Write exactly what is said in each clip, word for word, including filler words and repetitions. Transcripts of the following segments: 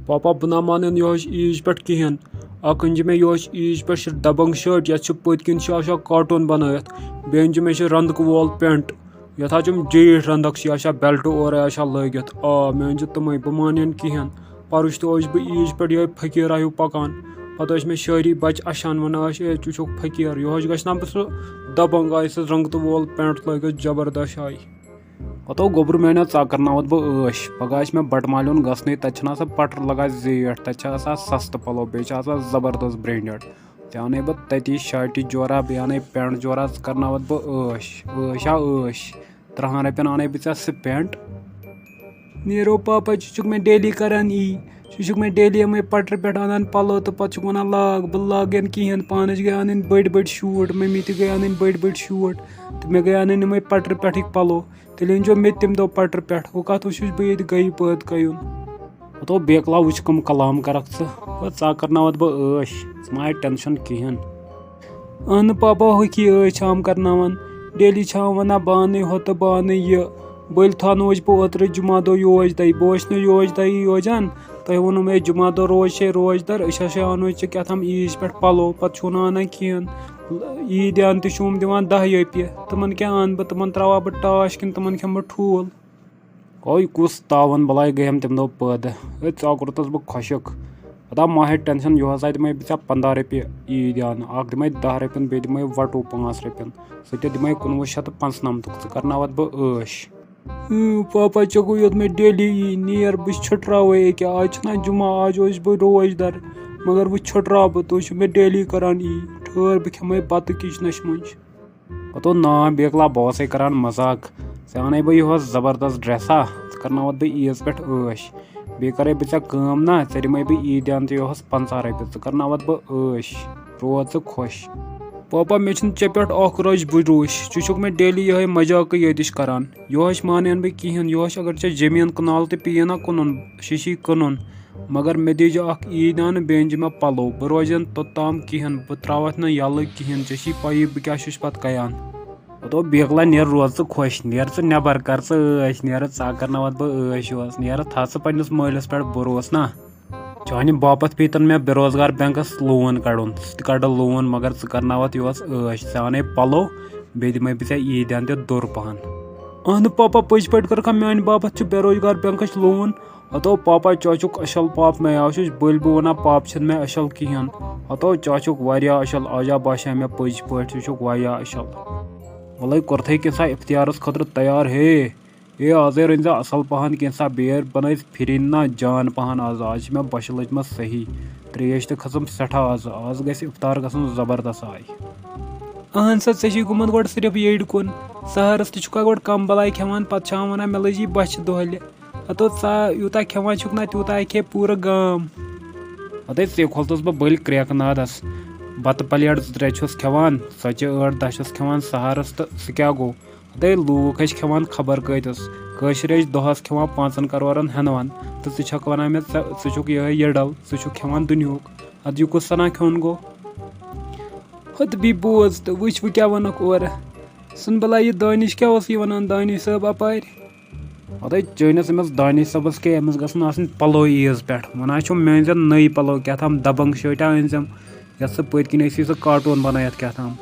پاپا، بہٕ نہ مانن یِہوٚے عیٖد پٮ۪ٹھ کِہیٖنۍ۔ اکھ أنۍ زِ مےٚ یِہوٚے عیٖد پٮ۪ٹھ چھِ دبنگ شٲٹۍ، یَتھ چھِ پٔتۍ کِنۍ چھِ آسان کاٹوٗن بنٲیِتھ۔ بیٚیہِ أنۍ زِ مےٚ چھِ رنٛدٕ وول پٮ۪نٛٹ، یَتھ حظ چھِ یِم جیٖٹھۍ رنٛدَکھ چھِ آسان، بٮ۪لٹہٕ اورَے آسان لٲگِتھ۔ آ، مےٚ أنۍ زِ تِمَے، بہٕ مانن کِہیٖنۍ۔ پَرُس تہِ اوسُس بہٕ عیٖد پٮ۪ٹھ یِہوٚے فقیٖرا ہیوٗ پَکان۔ پَتہٕ ٲسۍ مےٚ شٲعری بَچہٕ اَچھان وَنان ٲسۍ، "ہے، ژٕ چھُکھ فقیٖر، یِہوٚے گژھِ نا بہٕ سُہ دبنگ آیہِ سُہ رنٛگتہٕ وول پٮ۪نٛٹ لٲگِتھ زبردست آیہِ۔" پتہٕ گوٚبُر میانیو، ژٕ کر ناوتھ بہٕ عٲش۔ پگاہ آسہِ مےٚ بٹہٕ مالیُن گژھنٕے، تتہِ چھُنہٕ آسان پٹرٕ لگان زیٹھ، تتہِ چھِ آسان سستہٕ پلو، بیٚیہِ چھِ آسان زبردست branded۔ ژےٚ انے بہٕ تتی شاٹہِ جورا، بیٚیہِ انے پینٹ جورا، ژٕ کر ناوتھ بہٕ عٲش۔ عٲش ہا عٲش۔ ترٛہن رۄپین انے بہٕ ژےٚ سُہ پینٹ۔ نیرو پاپا، ژٕ چھُکھ مےٚ daily کران یی۔ ژٕ چھُکھ مےٚ daily یِمے پٹرِ پٮ۪ٹھ انان پلو تہٕ پتہٕ چھُکھ ونان، "لاگ، بہٕ لاگن کِہیٖنۍ، پانس گٔے انٕنۍ بٔڑۍ بٔڑۍ شوٗٹ، مٔمی تہِ گٔے انٕنۍ بٔڑۍ بٔڑۍ شوٗٹ، تہٕ مےٚ گٔے انٕنۍ یِمے پٹرِ پٮ۪ٹھٕکۍ پلو۔" تیٚلہِ أنۍ زیو مےٚ تہِ تَمہِ دۄہ پٹرِ پٮ۪ٹھ۔ ہُہ کَتھ وٕچھُس بہٕ ییٚتہِ گَیہِ پٲدٕ کَیُن۔ ہُتو بیکلا، وٕچھ کٕم کلام کَرَکھ ژٕ۔ وَ ژٕ ہا کَرناوَتھ بہٕ عٲش، ژٕ مہ ہَے tension کِہیٖنۍ۔ اہنہٕ پاپا، ہُہ کی عٲش چھام کَرناوان۔ daily چھام وَنان بہٕ اَنَے ہُہ تہٕ بہٕ اَنَے یہِ۔ بٔلۍ تھاونووُس بہٕ اوترٕ جمعہ دۄہ یوج تۄہہِ۔ بہٕ اوسُس نہٕ یوج تۄہہِ یوجان۔ تۄہہِ ووٚنوُ مےٚ جمعہ دۄہ روز چھے روزدار، أسۍ ہسا اَنو ژےٚ کیٛاہ تام عیٖذ پٮ۪ٹھ پَلو، پَتہٕ چھُو نہٕ اَنان کِہیٖنۍ۔ عیٖدیان تہِ چھُم دِوان دَہ رۄپیہِ، تِمَن کیٛاہ اَنہٕ بہٕ؟ تِمَن ترٛاوہا بہٕ ٹاش کِنہٕ تِمَن کھٮ۪مہٕ بہٕ ٹھوٗل؟ اوے کُس تاوَن بَلاے گٔیم تَمہِ دۄہ پٲدٕ۔ أتھۍ ژاو کوٚرُتَس بہٕ خۄشِک۔ ہتا مہ ہےٚ tension، یُہُس آے دِمَے بہٕ ژےٚ پنٛداہ رۄپیہِ عیٖدیان، اَکھ دِمَے دَہ رۄپیَن، بیٚیہِ دِمَے وَٹو پانٛژھ رۄپیَن، سُہ تہِ دِمَے کُنوُہ شیٚتھ تہٕ پانٛژنَمتُک، ژٕ کَرناوَتھ بہٕ عٲش۔ اۭں، پاپا، ژےٚ گوٚو یوت مےٚ daily یی، نیر، بہٕ چھُٹراوے أکیٛاہ، آز چھُنہ جُمعہ، آز اوسُس بہٕ روزدار، مگر وۄنۍ چھُٹراو بہٕ، تُہۍ چھِو مےٚ daily کران یی، ٹھٔہر، بہٕ کھٮ۪مے بَتہٕ کِچنَس منٛز۔ پَتہٕ اوٚن نام بیکلا، بہٕ اوسَے کران مزاق، ژےٚ اَنَے بہٕ یِہوٚس زبردست dress ہا، ژٕ کَرناوَتھ بہٕ عیٖذ پٮ۪ٹھ عٲش، بیٚیہِ کَرَے بہٕ ژےٚ کٲم نہ، ژےٚ دِمَے بہٕ عیٖدیان تہِ یِہوٚس پنٛژاہ رۄپیہِ، ژٕ کَرناوَتھ بہٕ عٲش، روز ژٕ خۄش۔ پاپا، مےٚ چھُنہٕ ژےٚ پٮ۪ٹھ اَکھ رَژھ بروسہٕ، ژٕ چھُکھ مےٚ daily یِہوٚے مزاقٕے یٲتِش کران۔ یِہوٚے چھِ مانان بہٕ کِہیٖنۍ۔ یِہوٚے چھِ، اگر ژےٚ زٔمیٖن کنال تہِ پیٚیہِ نا کٕنُن، سُہ چھُے کٕنُن۔ مگر مےٚ دیٖزِ اَکھ عیٖد اَنہٕ، بیٚیہِ أنۍ زِ مےٚ پَلو۔ بہٕ روزِ نہٕ توٚتام کِہیٖنۍ۔ بہٕ ترٛاوَتھ نہٕ یَلہٕ کِہیٖنۍ۔ ژےٚ چھِی پَیی بہٕ کیٛاہ چھُس پَتہٕ کَیان۔ ہتو بیکلا، نیر روز ژٕ خۄش، نیر ژٕ نٮ۪بر، کر ژٕ عٲش، نیر ژٕ کرناوتھ بہٕ عٲش یوس، نیر تھاو ژٕ پننِس مٲلِس پٮ۪ٹھ بروسہٕ نا۔ چانہِ باپتھ پیٚیہِ تن مےٚ بے روزگار بینکس لون کڑُن، ژٕ تہِ کڑ لون، مگر ژٕ کرناوتھ یوس عٲش، ژےٚ انے پلو، بیٚیہِ دِمے بہٕ ژےٚ عیٖدیان تہِ دوٚر پہن۔ اہنہٕ پاپا، پٔزۍ پٲٹھۍ کٔرکھا میانہِ باپتھ چھُ بے روزگار بینکس لون؟ ہتو پاپا، ژٕ چھُکھ اصل پاپ، مےٚ آو چھُس بٔلۍ بہٕ ونان پاپ چھِنہٕ مےٚ اصل کِہیٖنۍ۔ ہتو ژٕ چھُکھ واریاہ اصل، آز آو باسیو مےٚ پٔزۍ پٲٹھۍ ژٕ چھُکھ واریاہ اصل۔ وَلَے کوٚرتھَے کینٛژھا اِفتِیارَس خٲطرٕ تیار۔ ہے، ہے، آزَے رٔنۍ زِ اَصٕل پَہَن کینٛژھا، بیٚیہِ بَنٲوِتھ پھِرِنۍ نا جان پَہَن آز۔ آز چھِ مےٚ بۄچھِ لٔجمٕژ صحیح۔ ترٛیش تہِ کھٔژٕم سٮ۪ٹھاہ آز۔ آز گژھِ اِفتار گژھُن زبردست آے۔ اَہَن سا، ژےٚ چھُے گوٚمُت گۄڈٕ صرف یٔڈۍ کُن۔ سحرَس تہِ چھُکھا گۄڈٕ کَم بَلاے کھٮ۪وان، پَتہٕ چھِ ہاوان وَنان، "مےٚ لٔج یہِ بۄچھِ دۄہلہِ۔" ہَتو، ژٕ یوٗتاہ کھٮ۪وان چھُکھ نا، تیوٗتاہ ہے کھے پوٗرٕ گام۔ ہَتَے، ژے کھولتَس بہٕ بٔلۍ کرٛٮ۪کہٕ نادَس۔ بَتہٕ پَلیٹ زٕ ترٛےٚ چھُس کھٮ۪وان، ژۄچہِ ٲٹھ دَہ چھُس کھٮ۪وان سحرَس، تہٕ سُہ کیٛاہ گوٚو؟ ہَتَے، لوٗکھ ٲسۍ کھٮ۪وان خبر کۭتِس۔ کٲشِرۍ ٲسۍ دۄہَس کھٮ۪وان پانٛژَن کَرورَن ہٮ۪نہٕ وَن۔ تہٕ ژٕ چھَکھ وَنان مےٚ، ژٕ، ژٕ چھُکھ یِہوٚے یٔڈَل، ژٕ چھُکھ کھٮ۪وان دُنیُہُک۔ اَدٕ یہِ کُس سَنا کھیوٚن گوٚو؟ ہَتہٕ بیٚیہِ بوز تہٕ وٕچھ، بہٕ کیٛاہ وَنَکھ اورٕ۔ سُن بَلاے، یہِ دٲنِش کیٛاہ اوس یہِ وَنان، دٲنِش صٲب اَپارِ؟ ہَتَے، چٲنِس أمِس دانِش صٲبَس کیٛاہ، أمِس گژھن آسٕنۍ پَلو عیٖذ پٮ۪ٹھ۔ وَنان چھُم، مےٚ أنۍ زٮ۪م نٔے پَلو، کیٛاہ تام دَبنٛگ شٲٹا أنۍ زٮ۪م، یَتھ ژٕ پٔتۍ کِنۍ ٲسی سُہ کاٹوٗن بَنٲیِتھ کیٛاہ تام۔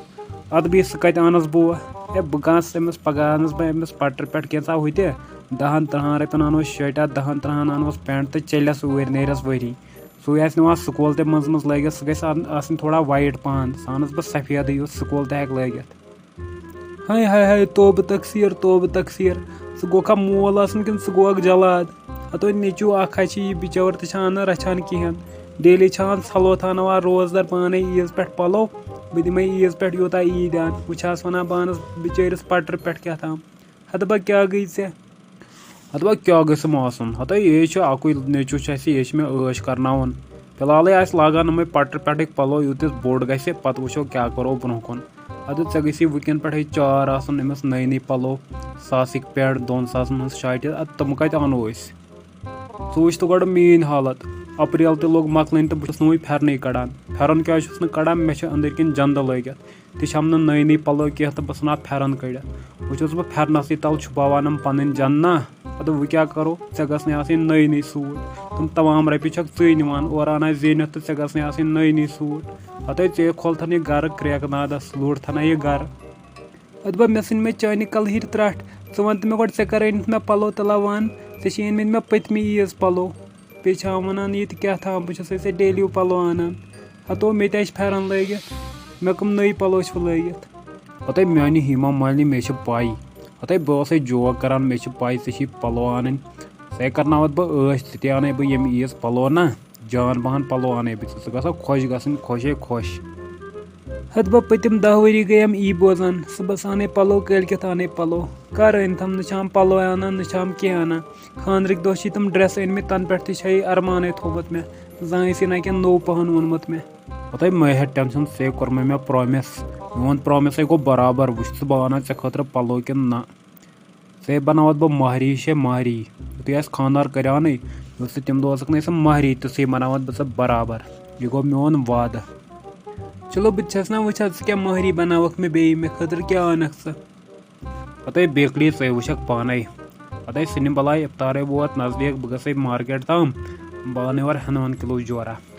اَدٕ بیٚیہِ سُہ کَتہِ اَنَس بہٕ؟ ہے، بہٕ کَس أمِس، پَگاہ اَنَس بہٕ أمِس پَٹرِ پٮ۪ٹھ کینٛژھا ہُہ تہِ۔ دَہَن تٕرٛہَن رۄپیَن اَنوس شٲٹا، دَہَن تٕرٛہَن اَنوس پٮ۪نٛٹ تہٕ چَلٮ۪س اوٗرۍ، نیرٮ۪س ؤری۔ سُے آسہِ نِوان سکوٗل تہِ منٛزٕ منٛزٕ لٲگِتھ، سُہ گژھِ اَن-، آسٕنۍ تھوڑا white پَہَن۔ سُہ اَنَس بہٕ سفیدٕے یوت، سکوٗل تہِ ہٮ۪کہِ لٲگِتھ۔ ہاے ہاے ہاے، توبہٕ تقصیر، توبہٕ تقصیر۔ ژٕ گوکھا مول آسُن کِنہٕ ژٕ گوکھ جلاد؟ ہتو نیٚچوٗ اکھ ہا چھِ یہِ بِچور تہِ چھِ اَنان رَچھان کِہیٖنۍ۔ daily چھِ اَنان ژھلو تھاوناوان روزدار پانے عیٖذ پٮ۪ٹھ پَلو۔ بہٕ دِمے عیٖذ پٮ۪ٹھ یوٗتاہ عیٖد اَن۔ وۄنۍ چھِ آس وَنان پانَس بِچٲرِس پٹرِ پٮ۪ٹھ کیٛاہ تام۔ ہتہٕ بہ کیٛاہ گٔے ژےٚ؟ ہتہٕ بہ کیٛاہ گٔژھٕم آسُن؟ ہتہٕ یے چھُ اَکُے نیٚچوٗ چھُ اَسہِ، یے چھُ مےٚ عٲش کرناوُن۔ فی الحالٕے آسہِ لاگان یِمَے پٹرِ پٮ۪ٹھٕکۍ پَلو، یُتھ یُتھ بوٚڑ گژھِ، پَتہٕ وٕچھو کیٛاہ کَرو برٛونٛہہ کُن۔ اَدٕ ژےٚ گٔژھی وٕنکٮ۪ن پٮ۪ٹھٕے چار آسُن أمِس نٔے نٔے پَلو، ساسٕکۍ پٮ۪نٛٹ، دۄن ساسَن ہٕنٛز شاٹہِ، اَدٕ تِم کَتہِ اَنو أسۍ؟ ژٕ وٕچھ تہٕ گۄڈٕ میٛٲنۍ حالت، اپریل تہِ لوٚگ مۄکلٕنۍ تہٕ بہٕ چھُس نہٕ وٕنہِ پھٮ۪رنٕے کَڑان۔ پھٮ۪رن کیٛازِ چھُس نہٕ کَڑان؟ مےٚ چھِ أنٛدٕرۍ کِنۍ جَندٕ لٲگِتھ، تہِ چھَم نہٕ نٔے نٔے پَلو کینٛہہ تہٕ بہٕ ژھٕنہٕ ہا پھٮ۪رن کٔڑِتھ۔ وۄنۍ چھُس بہٕ پھٮ۪رنَسٕے تَل چھُپاوان یِم پَنٕنۍ جَنٛد نا۔ دوٚپ، وۄنۍ کیٛاہ کرو؟ ژےٚ گژھنَے آسٕنۍ نٔے نٔے سوٗٹ۔ تِم تمام رۄپیہِ چھکھ ژٕے نِوان، اورٕ اَنان زیٖنِتھ تہٕ ژےٚ گژھنَے آسٕنۍ نٔے نٔے سوٗٹ۔ ہتَے ژےٚ کھولتھن یہِ گرٕ کرٛیکہٕ نادس، لوٗٹتھنا یہِ گرٕ۔ ادٕ بہ، مےٚ ژھٕنۍ مےٚ چانہِ کلہٕ ہِرۍ ترٛٹھ۔ ژٕ وَن تہٕ مےٚ گۄڈٕ، ژےٚ کر أنِتھ مےٚ پلو تِلہ وَن؟ ژےٚ چھے أنۍ مٕتۍ مےٚ پٔتمہِ عیٖز پلو۔ بیٚیہِ چھِ ہاوان ونان یہِ تہِ کیٛاہ تھام، بہٕ چھُسے ژےٚ ڈیلی پلو انان۔ ہتو مےٚ تہِ آسہِ پھٮ۪رن لٲگِتھ، مےٚ کٕم نٔے پلو چھِو لٲگِتھ؟ ہتَے میانہِ ہیما مالنہِ، مےٚ چھِ پَے۔ ہتَے بہٕ اوسَے جوک کران، مےٚ چھِ پَے ژےٚ چھی پلو اَنٕنۍ۔ ژےٚ کرناوَتھ بہٕ عٲش، ژٕ تہِ اَنَے بہٕ ییٚمہِ عیٖز پلو نا۔ جان بہن پلو اَنَے بہٕ ژےٚ، ژٕ گژھکھ خۄش گژھٕنۍ، خۄشے خۄش۔ ہتہٕ بہ، پٔتِم دَہ ؤری گٔے یِم ای بوزان، صُبحس اَنَے پلو، کٲلۍ کٮ۪تھ اَنَے پلو۔ کر أنۍ تھم؟ نہ چھِ ہم پلو اَنان، نہ چھِ ہم کینٛہہ اَنان۔ خانٛدرٕکۍ دۄہ چھِ تِم ڈرٮ۪س أنۍ مٕتۍ، تَنہٕ پٮ۪ٹھ تہِ چھےٚ یہِ ارمانَے تھوٚومُت مےٚ۔ زانٛہہ ٲسۍ نہ کینٛہہ نوٚو پہن ووٚنمُت مےٚ۔ پتہٕ مہ ہیٚہ ٹینشن، ژےٚ کوٚر مےٚ، مےٚ پرامِس۔ میون پرامِسے گوٚو برابر۔ وٕچھ ژٕ، بہٕ اَنان ژےٚ خٲطرٕ پلو کِنہٕ نہ۔ ژےٚ بناوتھ بہٕ مہری، چھے مہری۔ یُتھُے اَسہِ خانٛدار کریٛاونٕے، یُتھ ژٕ تَمہِ دۄہ ٲسٕکھ نہٕ، سۄ مہری تِژھٕے بناوتھ بہٕ ژےٚ برابر۔ یہِ گوٚو میون وعدٕ۔ چلو، بہٕ تہِ چھَس نا وٕچھان، ژٕ کیٛاہ مہری بناوکھ مےٚ بیٚیہِ، مےٚ خٲطرٕ کیٛاہ اَنکھ ژٕ؟ پتہٕ بیکری ژَے وٕچھکھ پانے۔ پتہٕ سِنہِ بلاے افطارے ووت نزدیٖک، بہٕ گژھے مارکیٹ تام، بہٕ اَنہٕ یورٕ ہٮ۪نہٕ وَن کِلوٗ جورہ۔